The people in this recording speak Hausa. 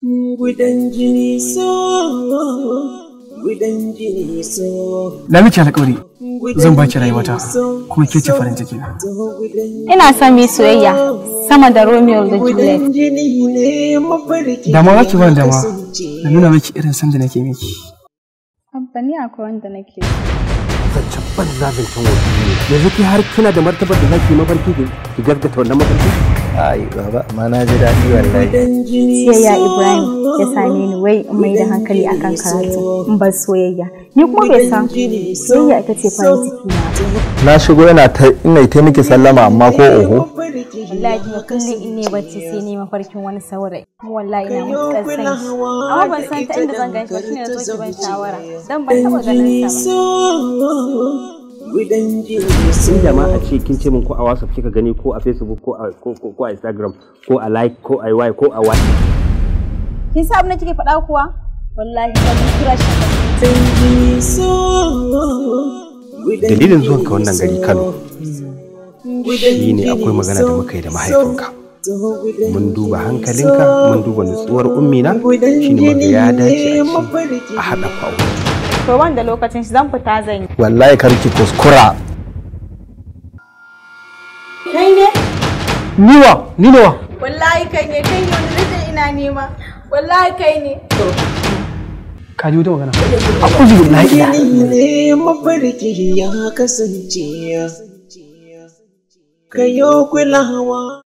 Gudan jini so, gudan jini so. Na miki alƙawari zan baki rayuwata kuma ke ce farin ciki na. Ina son mu soyayya sama da Romeo da Juliet. Dama za ki bani dama na nuna miki irin san da nake miki. Abba, ni akwai wanda nake. Zancen banza, zancen wofi ne. Yanzu ki har kina da martabar da zaki mafarki ki gaskata wannan mafarki? Ai baba, amma na ji daɗi wallahi. Sai ya Ibrahim ya same ni wai in mai da hankali akan karatu in bar soyayya. Ni kuma bai san soyayya ita ce farin ciki na. Na shigo yana ta ina ta miki sallama amma ko oho. Wallahi kuma kullum in ne bacci sai ne mafarkin wani saurayi. Kuma wallahi ina matuƙar san shi. Amma ban san ta inda zan gan shi ba, shine na zo ki ban shawara. Dan ban taɓa ganin sa ba. Inda ma a ce kin ce min ko a WhatsApp kika gani ko a Facebook ko a ko a Instagram ko a like ko a Y ko a Y. Kin san abin da kike faɗa kuwa? Wallahi ban kira shi. Dalilin zuwanka wannan gari Kano shine akwai magana da muka yi da mahaifinka. Mun duba hankalinka, mun duba nutsuwar ummina, shine muka ya dace a ce a haɗa ku aure. To ban da lokacin shi, zan fita zan yi. Wallahi kar ki kuskura. Kai ne? Niwa, ni ne wa? Wallahi kai ne, kai ne wanda nake ina nema. Wallahi kai ne. Ka ji wata magana. A'udhu billahi ila. Ne mafarki ya kasance kayo kulawa.